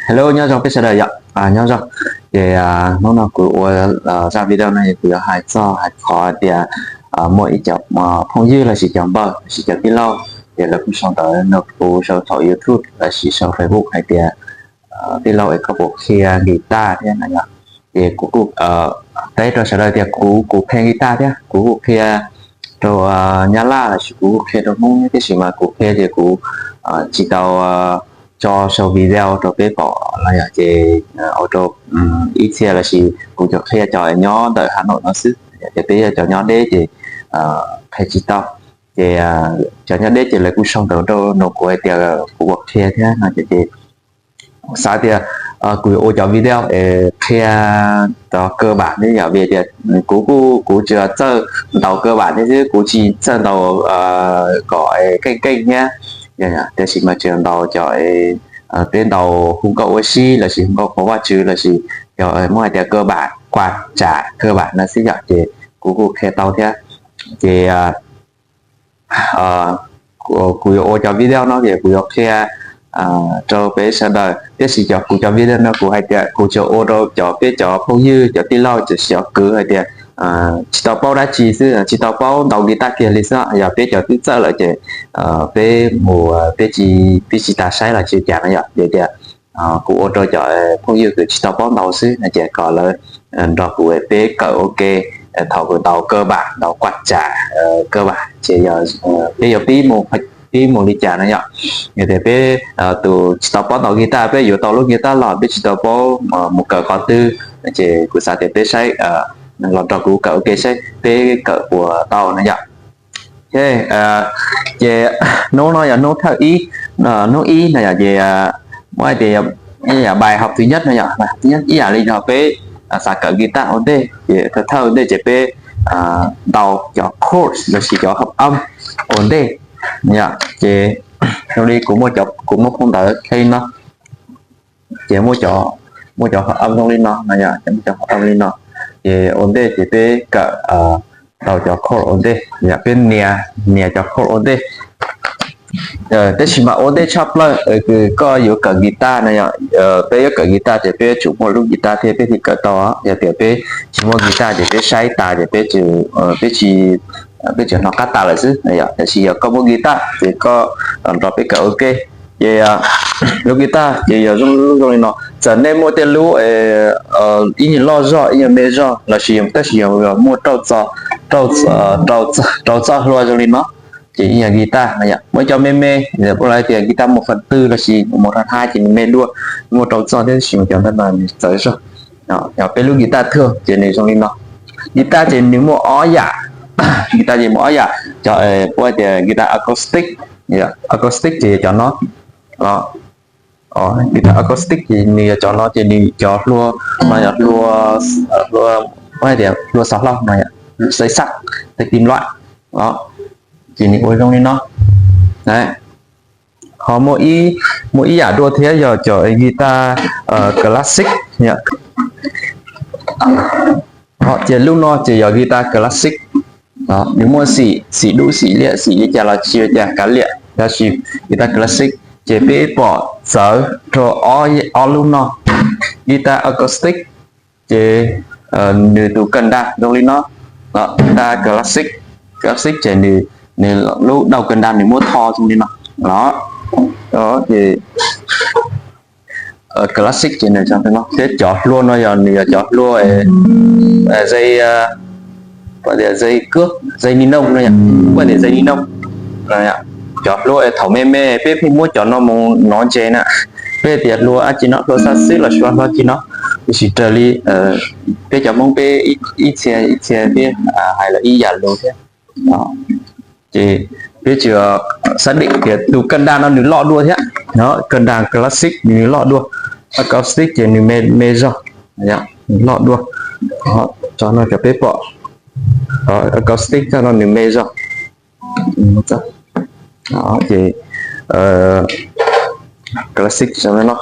Hello, nyob zoo peb sawv daws yom, nyob zoo. Ces hnub no kuv ua zaj video no kuv yuav hais txog hais qhov tias muaj ib cov phooj ywg lossis cov npawg lossis cov tij laug, ces lawv kuj sau ntawv nrog kuv sau thaum YouTube lossis sau Facebook hais tias tij laug es koj puas qhia guitar thiab no yom. Ces kuv kuj teb rau sawv daws tias kuv kuv qhia guitar thiab kuv kuj qhia rau Nyab Laj lossis kuv kuj qhia rau Hmoob thiab, tiam sis mas kuv qhia ces kuv tsis tau tso sau video rau peb pom no yom. Ces ua rau ib txhia lossis kuv cov qhia cov nyob ntawm Hà Nội no xwb, ces peb yog cov nyob deb ces qhia tsis tau. Ces cov nyob deb ces lawv kuj sau ntawv rau nrog kuv hais tias kuv puas qhia thiab no ces xav tias kuv yuav ua cov video es qhia cov cơ bản thiab yom, vim tias kuv kuj kuv tsuas txawj ntaus cơ bản thiab xwb, kuv tsis txawj ntaus kom keej keej thiab. Tiam sis mas tsuas ntaus cov peb ntaus hu nkauj ua si lossis hu nkauj qhuas Vajtswv lossis cov muab hais tias cơ bản, quạt, chả, cơ bản no xwb yom, ces kuv kuj qhia tau thiab. Ces kuv yuav ua cov video no ces kuv yuav qhia rau peb sawv daws, tiam sis cov kuv cov video no kuv hais tias kuv tsuas ua rau cov peb cov phooj ywg cov tij laug cov xyov kwv hais tias tsis tau paub dab tsi xwb, tsis tau paub ntaus guitar kiag li xwb, yog peb cov twb txawj lawm ces peb mus peb tsis tas saib los tsis cas no yom. Ces tias kuv ua rau cov phooj ywg kws tsis tau paub ntaus xwb no ces kom lawv nrog kuv peb kawm ua ke, thaum kuv ntaus cơ bản, ntaus quạt, chả, cơ bản ces peb yuav pib mus, pib mus li cas no yom. Yog tias peb tus tsis tau paub ntaus guitar, peb yuav tau lub guitar los peb tsis tau paub mus kawm qhov twg, ces kuv xav tias peb saib los nrog kuv kawm ua ke saib peb kawm puas tau no yom. Ces hnub no yog hnub thawj ib, hnub ib no yom, ces muab hais tias bài học thứ nhất no yom, bài học thứ nhất ib yam li yog peb xav kawm guitar ua ntej ces thawj thawj ua ntej ces peb ntaus cov chord lossis cov hợp âm ua ntej yom. Ces zoo li kuv muaj, kuv muaj phau ntawv li no, ces muaj cov hợp âm zoo li no no yom, ces muaj cov hợp âm li no. Ces ua ntej ces peb kawm ntaus cov chord ua ntej, peb nias, nias cov chord ua ntej. Tab sis mas ua ntej tshaj plaws kws koj yuav kawm guitar no yom, peb yuav kawm guitar ces peb yuav tsum muaj lub guitar thiab peb thiaj kawm tau. Yog tias peb tsis muaj guitar ces peb saib tas ces peb, peb tsis hnov qab tas lawm xwb yom. Tab sis yog koj muaj guitar ces koj nrog peb kawm ua ke. Ces lub guitar ces yog zoo, lub zoo li no. Txawm nej muaj tej lub ib nyuag loj zog ib nyuag me zog lossis tab sis yog muaj rau txoj hlua zoo li no ces ib yam guitar no yom. Muaj cov me me, ua li tias guitar màu phần tư lossis màu phần hai ces nws me dua, muaj rau txoj thiab tab sis mas cov ntawd mas nws txawv zog. Yog peb lub guitar thường ces nws zoo li no. Guitar ces nws muaj ob yam, guitar ces muaj ob yam, cov ua tias guitar acoustic, acoustic ces yog cov no. Guitar acoustic ces nws yog cov no ces nws cov hlua no yog hlua, hlua, tias hlua xov hlau no, xav xaj, tej kim loại. Ces nws ua zoo li no. Ho muaj ib yam dua thiab yog cov guitar classic. Ces lub no ces yog guitar classic. Nws muaj xim, xim dub xim liab xim li cas los tsis ua cas, kav liam, tab sis guitar classic ces peb pom txawv rau ob lub no. Guitar acoustic ces nws tus kawg nrag zoo li no. Guitar classic, classic ces nws, nws lub đầu kawg nrag nws muab tho zoo li no. Ces classic ces nws zoo li no. Thiab cov hlua no yog nws yog cov hlua dây, dây cước, dây ni lông no, ua tias dây ni lông. Cov hlua thaum me me peb pheej muab cov no mus nov ntses na, peb tias hlua dab tsi no, hlua xab xib los sis hlua dab tsi no, tiam sis raws li peb cov Hmoob peb ib txhia ib txhia peb hais lawm ib yam lus thiab. Ces peb tsuas xác định tias tus kawg nrag no nws loj dua thiab. Kawg nrag classic nws loj dua, acoustic ces nws me zog, nws loj dua. Tso no cov peb pom, acoustic tso no nws me zog. Ces classic no,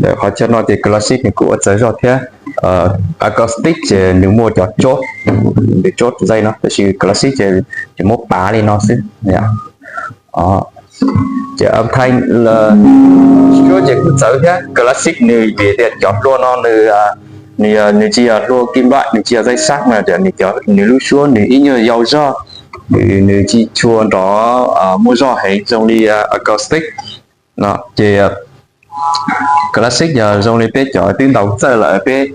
qhov chaw no ces classic nws kuj ua txawv zog thiab. Acoustic ces nws muaj cov chốt, nws chốt dây no, tab sis classic ces nws muab pav li no xwb. Ces âm thanh suab ces kuj txawv thiab. Classic nws vim tias cov hlua no nws, nws, nws tsis yog hlua kim loại, nws tsis yog dây sắt no, ces nws lub suab nws ib nyuag yau zog, nws tsis tshua nrov muaj zog heev zoo li acoustic no. Ces classic yog zoo li peb cov twb ntaus txawj lawm, peb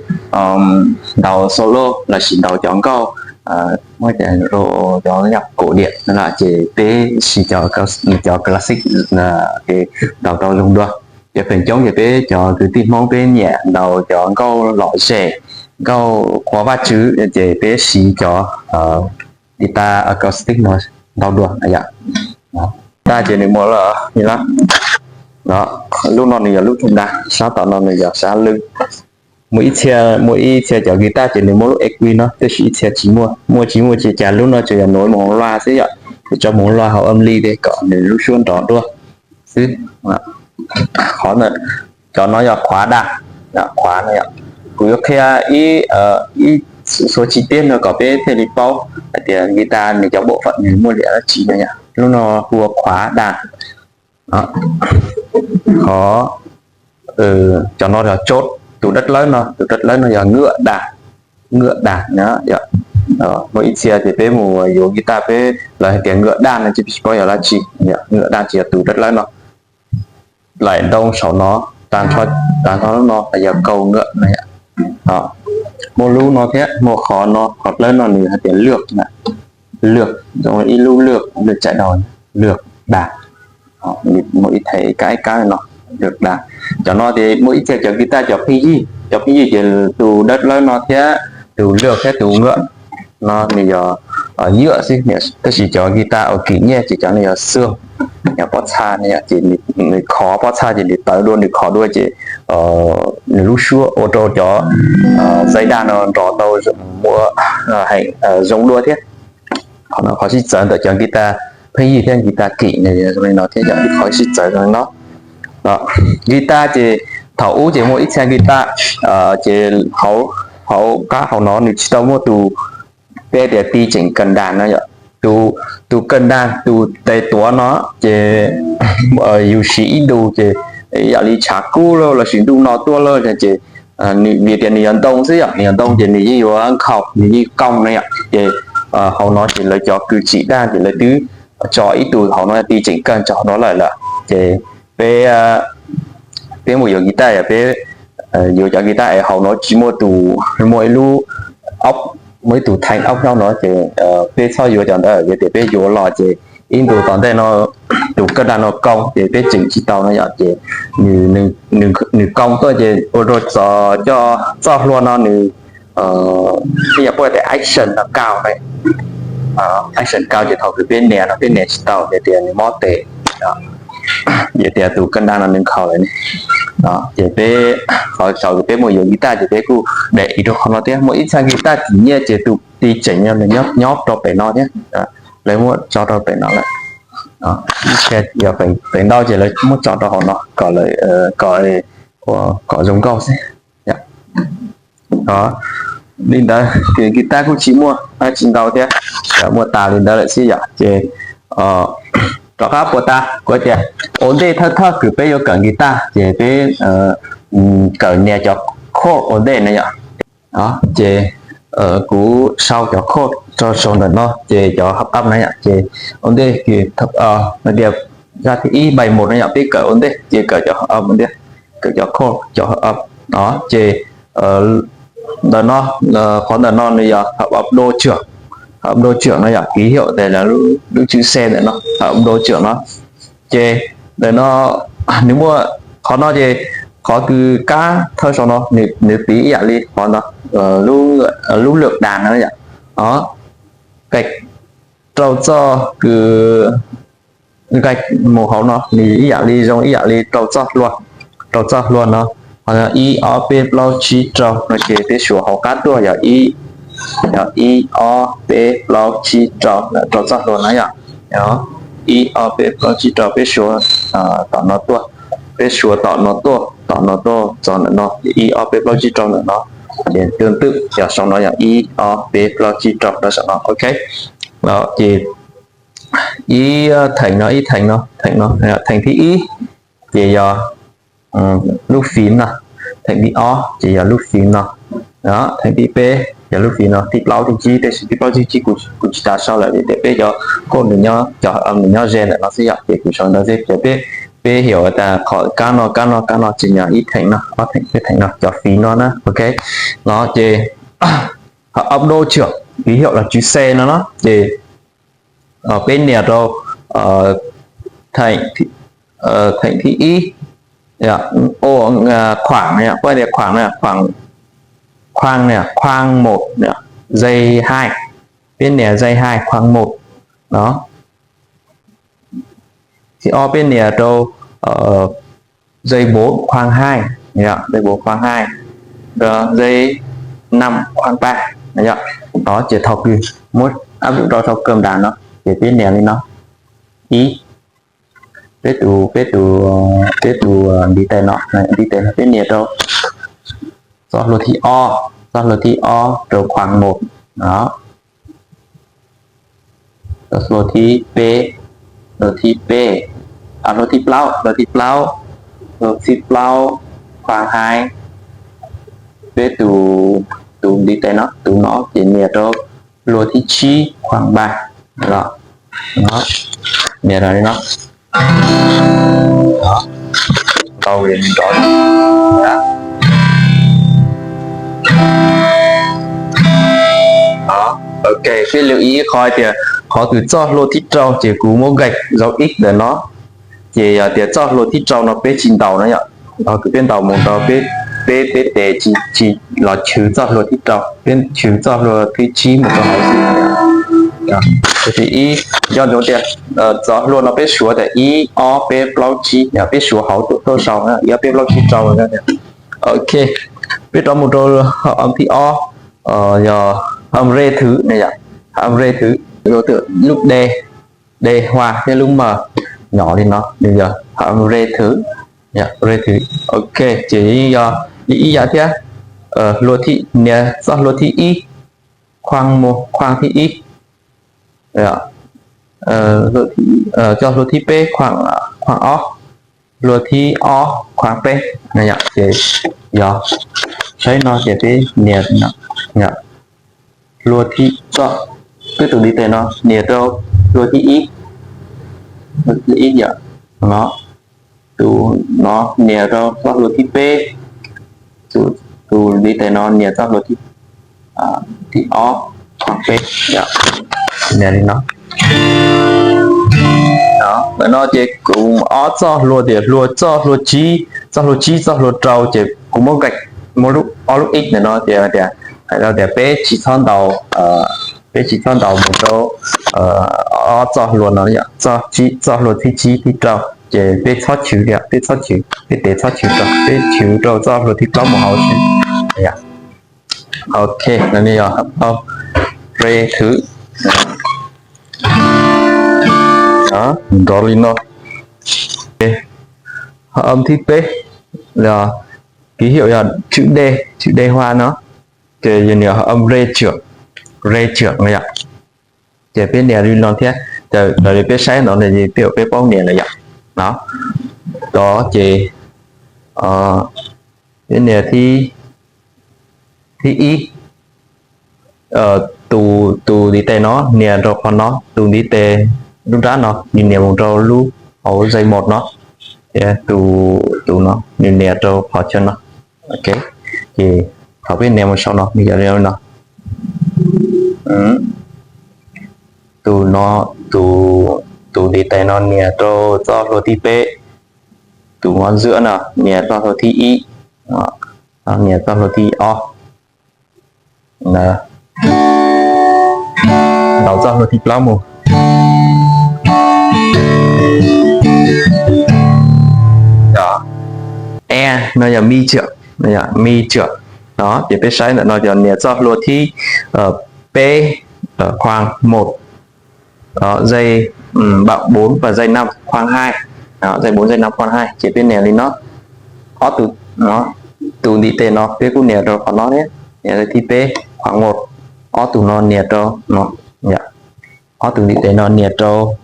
ntaus solo lossis ntaus cov nkauj, cov nhạc cổ điển no ces peb siv cov classic ntaus tau zoo dua. Ces feem coob ces peb cov kwv tij Hmoob peb nyiam ntaus cov nkauj lom zem, nkauj qhuas Vajtswv, ces peb siv cov guitar acoustic no ntau dua. Guitar ces nws muaj lub no, nws yog lub thoob dag, sab tom no nws yog sab lwj. Muaj ib txhia, muaj ib txhia cov guitar ces nws muaj lub EQ no, tab sis ib txhia tsis muaj. Muaj tsis muaj ces cas lub no tsuas yog nối mus hauv loa xwb yom, ces tso mus hauv loa hauv âm ly kom nws lub suab nrov dua xwb. Qhov, cov no yog qhuav dag, qhuav no yom. Kuv yuav qhia ib, ib xuv chi tiab no kom peb thiaj li paub hais tias guitar nws cov bộ phận nws muaj li dab tsi no yom. Lub no hu ua qhuav dag. Qhov, cov no yog chốt, tus dawb dawb no, tus dawb dawb no yog ngựa đàn, ngựa đàn no. Muaj ib txhia ces peb mus yuav guitar peb lawv hais tias ngựa đàn no tsis paub yog dab tsi, ngựa đàn ces yog tus dawb dawb no. Laim ntoo saum no, tag nrho lub no yog cầu ngựa no. Muaj lub no thiab, muaj qhov no, qhov dawb no nws hais tias lược, lược, zoo li ib lub lược, lược chạy đầu, lược đàn. Muaj ib thev kab ib kab no, lược đàn. Cov no ces muaj ib txhia cov guitar cov pheej yig, cov pheej yig ces tus dawb dawb no thiab tus lược thiab tus ngựa no nws yog ngựa xwb, tab sis cov guitar uas kim nyiaj ces cov no yog xương, yog pob txha no, ces nws khov pob txha ces nws tawv dua, nws khov dua ces nws lub suab ua rau cov dây đàn no nrov tau muaj heev, zoo dua thiab. Qhov no qhov sib txawv ntawm cov guitar pheej yig thiab guitar kim no zoo li no thiab, yog qhov sib txawv zoo li no. Guitar ces thaum ub ces muaj ib txhia guitar ces hauv, hauv qab hauv no nws tsis tau muaj tus, peb tias ti chỉnh cân đàn no yom. Tus, tus cân đàn, tus tes tuav no ces yus siv ib ntus ces ib yam li tshav kub lawm lossis ntuj no tuaj lawm ces vim tias nws yog ntoo xwb yom, nws yog ntoo ces nws yeej yuav nkhaus, nws yeej koog no yom. Ces hauv no ces lawv cov kws tsim daj ces lawv twb tso ib tug hauv no ti chỉnh cân tso hauv no lawm lawm. Ces peb, peb mus yuav guitar yom, peb yuav cov guitar es hauv no tsis muaj tus, muaj ib lub ốc, muaj ib tug thanh ốc nyob no ces peb txhob yuav cov ntawd, yog tias peb yuav los ces ib ntus tom ntej no tus cân đàn no koog ces peb chỉnh tsis tau no yom. Ces nws koog tuaj ces ua rau cov txoj hlua no nws, ib yam peb tias action no cao, action cao ces thaum kws peb nias no peb nias tsis tau, yog tias nws mob tes, yog tias tus cân đàn no nws nkhaus lawm ne. Ces peb, qhov txhua peb mus yuav guitar ces peb kuj để ý rau qhov no thiab. Muaj ib txhia guitar kim nyiaj ces tus ti chỉnh no nws nyob rau pem no thiab, lawv muab tso rau pem no lawm. Ib txhia yog feem ntau ces lawv muab tso rau hauv no kom, kom zoo nkauj xwb. Li ntawd ces guitar kuj tsis muaj, tsis ntau thiab, muaj tas li ntawd lawm xwb yom. Ces rov qab puas tas kuv tias ua ntej thawj thawj kws peb yuav kawm guitar ces peb kawm nias cov chord ua ntej na yom. Ces kuv sau cov chord rau saum ntawm no ces cov hợp âm na yom, ces ua ntej tias giai đoạn ib bài một na yom, peb kawm ua ntej ces kawm cov hợp âm ua ntej, kawm cov chord cov hợp âm no ces ntawm no, qhov ntawm no nws yog hợp âm đô trưởng, hợp âm đô trưởng no yog ký hiệu tes lub chữ C ntawm no, hợp âm đô trưởng no. Ces ntawm no nws muaj qhov no ces qhov kws kab thawj saum no nws piv ib yam li qhov no, lub lwm das no yom. Nqes rau txoj kws, nqes mus hauv no nws ib yam li zoo ib yam li rau txoj hlua, rau txoj hlua no. Qhov ib ob peb plaub tsib rau no ces peb suav hauv qab tuaj yog ib, yog ib ob peb plaub tsib rau, rau txoj hlua no yom. Ib ob peb plaub tsib rau peb suav tom no tuaj, peb suav tom no tuaj, tom no tuaj txog ntawm no, ib ob peb plaub tsib rau ntawm no. Ces tương tự yog saum no yog ib ob peb plaub tsib rau rau saum no, ok. Ces ib theem no, ib theem no, theem no, theem thib ib ces yog lub phím no, theem thib ob ces yog lub phím no, theem thib peb yog lub phím no, thib plaub thib tsib, tab sis thib plaub thib tsib kuv tsis tas sau lawm, tias peb cov koj nws nyob, cov nws nyob ze ntawm no xwb yom, ces kuv sau ntawd xwb. Ces peb, peb hais tias qhov kab no, kab no, kab no ces yog ib theem no, ob theem, peb theem no, cov phím no na, ok. No ces hom ap đô trưởng, ký hiệu là chữ C no no ces peb nias rau theem, theem thib ib, khoảng, peb nias khoảng, khoảng, khoảng, khoảng một, dây hai, peb nias dây hai, khoảng một no. Thib ob peb nias rau dây bốn, khoảng hai, dây bốn, khoảng hai, dây năm, khoảng ba. Ces thaum kws muab áp dụng rau sau cơm đàn no ces peb nias li no. Ib, peb tus, peb tus, peb tus ntiv tes no, ntiv tes no peb nias rau txoj hlua thib ob, txoj hlua thib ob rau khoảng một no, txoj hlua thib peb, hlua thib peb, hlua thib plaub, hlua thib plaub, hlua thib plaub, khoảng hai, peb tus, tus ntiv tes no, tus no ces nias rau hlua thib tsib, khoảng ba. Nias rau li no. Tau nrov. Ok, peb lưu ý ib qho tias qhov kws txoj hlua thib rau ces kuv muab gạch dấu X ntawm no, ces yog tias txoj hlua thib rau no peb tsis ntaus no yom, qhov kws peb ntaus mus rau peb, peb tes tsis, tsis los chwv txoj hlua thib rau, peb chwv txoj hlua thib tsib mus rau hauv xwb. Ib, nco ntsoov tias txoj hlua no peb suav tias ib ob peb plaub tsib, peb suav hauv tuaj sau ib ob peb plaub tsib rau. Ok, peb rov mus rau hom thib ob, yog hom rê thứ, hom rê thứ, lub D, D hoa thiab lub M nyob li no, nws yog hom rê thứ, rê thứ. Ok, ces yeej yog ib yam thiab, hlua thib, nias txoj hlua thib ib, khoảng một, khoảng thib ib, txoj hlua thib peb, khoảng, khoảng ob, hlua thib ob, khoảng peb. Ces yog saib no ces peb nias, hlua thib, txoj, peb tus ntiv tes no nias rau hlua thib ib, ib yam no, tus no nias rau txoj hlua thib peb, tus ntiv tes no nias txoj hlua thib ob, khoảng peb, nias li no. Ntawm no ces kuv ob txoj hlua tias hlua, txoj hlua tsib, txoj hlua tsib, txoj hlua rau ces kuv muab gạch, muab lub, ob lub X ntawm no tias, hais tias peb tsis txhob ntaus, peb tsis txhob ntaus mus rau ob txoj hlua no, txoj hlua thib tsib thib rau ces peb txhob chwv li, peb txhob chwv, peb tes txhob chwv rau, peb chwv rau txoj hlua thib plaub mus hauv xwb. Ok, no yog hom rê thứ. Nrov li no. Hom thib peb, ký hiệu yog chữ D, chữ D hoa no, ces yog nias hom rê trưởng, rê trưởng no yom. Ces peb nias li no thiab, raws li peb saib no ces peb paub nias lawm yom. No, cov ces peb nias thib, thib ib, tus, tus ntiv tes no nias rau qhov no, tus ntiv tes lub nrab no nws nias mus rau lub hauv dây một no, tus, tus no nws nias rau qhov chaw no. Ok, ces thaum peb nias mus saum no nws yog li no. Tus no, tus, tus ntiv tes no nias rau txoj hlua thib peb, tus ngó giữa no nias txoj hlua thib ib, nias txoj hlua thib ob, ntaus txoj hlua thib plaub mus. E no yog mi trưởng, mi trưởng. No ces peb saib ntawm no yog nias txoj hlua thib peb, khoảng một, dây, bạn bốn và dây năm, khoảng hai. Đó, dây bốn, dây năm, khoảng hai. Ces peb nias li no. Ob tug, tus ntiv tes no peb kuj nias rau qhov no thiab, nias rau thib peb, khoảng một. Ob tug no nias rau no, ob tug ntiv tes no nias rau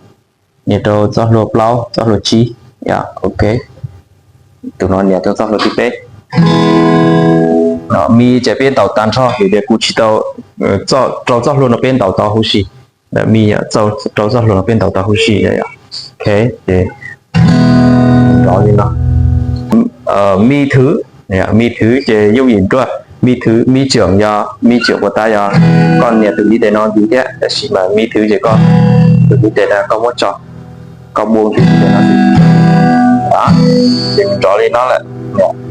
nias rau txoj hlua plaub, txoj hlua tsib. Yog, ok. Tus no nias rau txoj hlua thib peb. Mi ces peb ntaus tag nrho vim tias kuv tsis tau, rau txoj hlua no peb ntaus tau huv si. Mi, rau txoj hlua no peb ntaus tau huv si. Ok, ces nrov li no. Mi thwv, mi thwv ces yooj yim nruaj. Mi thwv, mi tseem yog, mi tseem puas tab yog koj nias tus ntiv tes no ntxiv thiab, tab sis mas mi thwv ces koj tus ntiv tes no koj muab tso, koj buaj tus ntiv tes no xwb. Ces nrov li no lawm,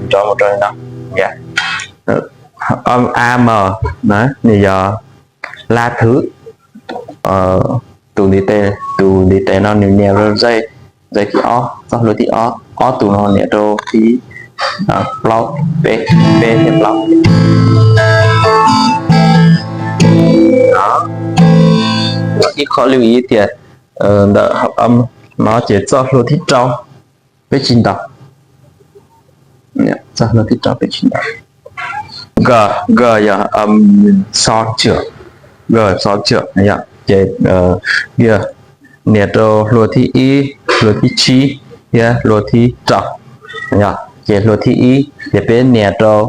nrov mus rau li no. A mas nws yog la thwv. Tus ntiv tes, tus ntiv tes no nws nias rau ze, ze thib ob, txoj hlua thib ob, ob tus no nias rau thib plaub, peb, peb thiab plaub. Ib qho lwm ib tias ntawm hauv no ces txoj hlua thib rau peb tsis ntaus. Txoj hlua thib rau peb tsis ntaus. G, g yog xo cawm, g xo cawm, ces nias rau hlua thib ib, hlua thib tsib thiab hlua thib rau. Ces hlua thib ib ces peb nias rau,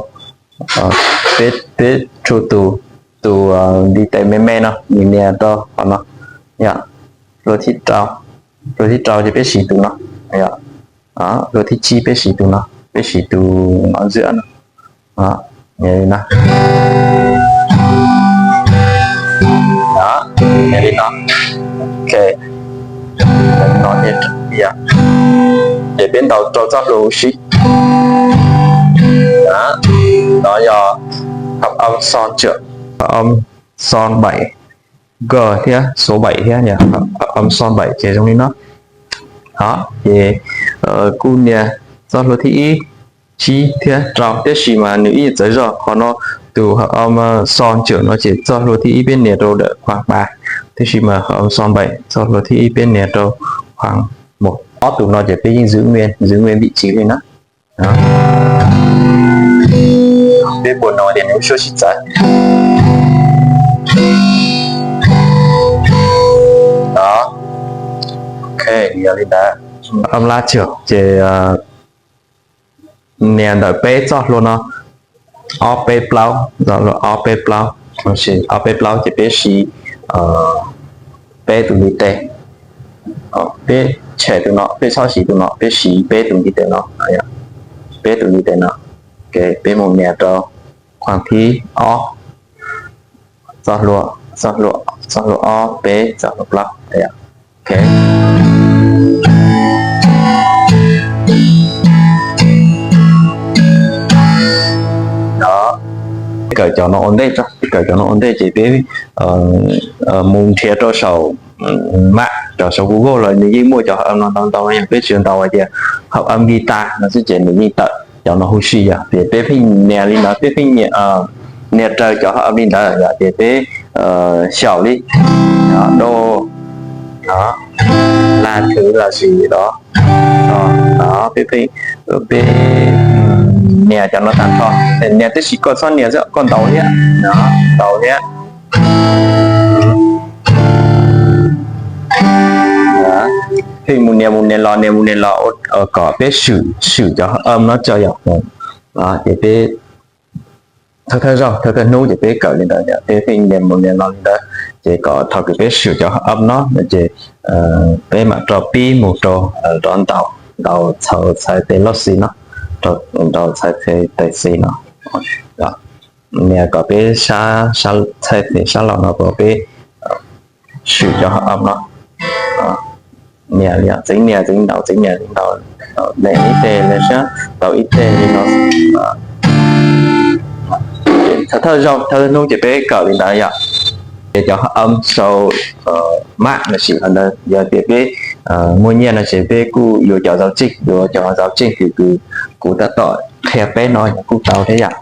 peb, peb tshuav tus, tus ntiv tes me me no nws nias rau qhov no. Yog, hlua thib rau, hlua thib rau ces peb siv tus no. Yog, hlua thib tsib peb siv tus no, peb siv tus no ntxwb no. Li no. Ok, ces peb ntaus rau txoj hlua huv si. No yog hợp âm son trưởng, hợp âm son bảy, g thiab số bảy thiab, hợp âm son bảy ces zoo li no. Ces kuj nias txoj hlua thib ib, tsib thiab rau, tiam sis mas nws ib yam txawv zog. Qhov no tus hợp âm son trưởng no ces txoj hlua thib ib peb nias rau ntawm khoảng ba, tiam sis mas hợp âm son bảy txoj hlua thib ib peb nias rau khoảng một. Ob tus no ces peb yeej giữ nguyên, giữ nguyên vị trí li na. Peb puas hnov tias nws suab sib txawv? Ok, yog li ntawd, âm la trưởng ces nias ntawm peb txoj hlua no, ob peb plaub, ob peb plaub, ob peb plaub ces peb siv peb tus ntiv tes. Peb tshem tus no, peb txhob siv tus no, peb siv peb tus ntiv tes no, peb tus ntiv tes no. Peb mus nias rau khoảng thib ob, txoj hlua, txoj hlua ob, peb, txoj hlua plaub. Kawm cov no ua ntej, kawm cov no ua ntej ces peb mus nrhiav rau saum map, rau saum Google los nws yeej muaj cov hợp âm no ntau ntau, yog peb tsis ntaus hais tias hợp âm guitar no xwb ces nws yeej tawm cov no huv si. Yog tias peb pheej nias li ntawd, peb pheej nias raws cov hợp âm li ntawd, yog tias peb xyaum li do, la thwv los sis do, peb pheej, peb nias cov no tag nrho, nias tab sis koj txhob nias xwb, koj ntaus thiab, ntaus thiab. Pheej mus nias mus nias los, nias mus nias los kom peb swm, swm cov hợp âm no tso yom. Ces peb thawj thawj zaug, thawj thawj hnub ces peb kawm li ntawd, peb pheej nias mus nias los li ntawd, ces kom thaum kws peb swm cov hợp âm no no ces peb mam rov pib mus rau, rov ntaus, ntaus txhais tes lub xis no, ntaus txhais tes xis no, nias kom peb sab, txhais tes sab laug no kom peb swm cov hợp âm no. Nias li txeev nias txeev ntaus, txeev nias txeev ntaus, lees ib teg li sab, ntaus ib teg li no. Thawj zaug thawj hnub ces peb kawm li ntawd yom. Ces cov hợp âm sau map los sis qhov ntawd, yog tias peb muaj nyiaj no ces peb kuj yuav cov dấu trên, yuav cov dấu trên kws kuv tab tom qhia peb no kuj tau thiab yom.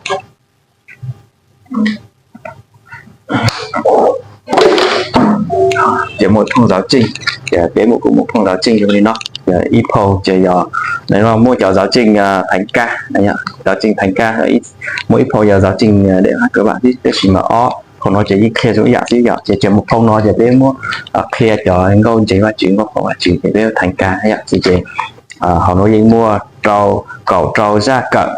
Ces muaj phoo dấu trên, ces peb muaj, kuv muaj phoo dấu trên zoo li no. Ib phoo ces yog, muaj cov dấu trên thành công, dấu trên thành công, muaj ib phoo yog dấu trên để các bạn, tab sis mas ob Qhov no ces yeej qhia zoo ib yam xwb yom. Ces tseem mus phau no ces peb muab qhia cov nkauj ntseeg Vajtswv, nkauj qhia Vajtswv ces peb theej kag yom. Ces hauv no yeej muaj rau, kaum rau zaj kawm,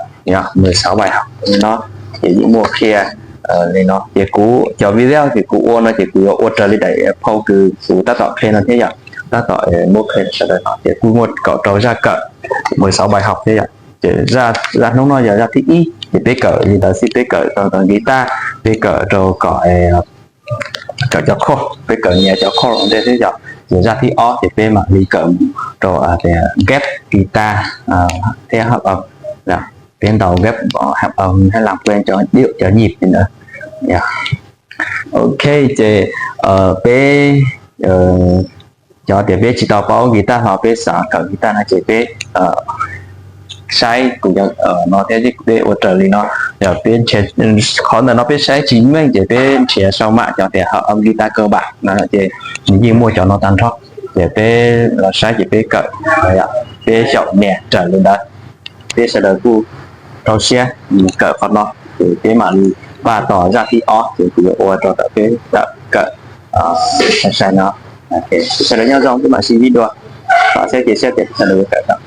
mười sáu bài học no, ces yeej muaj qhia li no. Ces kuv cov video ces kuv ua no ces kuv yuav ua raws li daim phau kws kuv tab tom qhia no thiab yom. Tab tom muab qhia sawv daws no ces kuj muaj kaum rau zaj kawm, mười sáu bài học thiab yom. Ces zaj hnub no yog zaj thib ib ces peb kawm li ntawd xwb, peb kawm rau guitar, peb kawm rau kom, kawm cov chord, peb kawm nyias cov chord ua ntej xwb yom. Ces zaj thib ob ces peb mam li kawm rau ghép guitar thiab hợp âm, peb ntaus ghép hợp âm thiab làm quen cov điệu, cov nhịp li ntawd. Ok, ces peb, cov tias peb tsis tau paub guitar los peb xav kawm guitar no ces peb saib kuv no thiab, peb ua raws li no. Qhov ntawm no peb saib tsis meej ces peb nrhiav sau maj cov tias hợp âm guitar cơ bản no ces nws yeej muaj cov no tag nrho. Ces peb los saib ces peb kawm, peb xyaum nias raws li ntawd. Peb sawv daws kuj rau siab mus kawm qhov no, ces peb mam li npaj tos zaj thib ob ces kuv yuav ua rau tom peb kawm sai sai no. Sawv daws nyob zoo, peb mam sib ntsib dua. Thov seb ces seb tias sawv daws yuav kawm tau.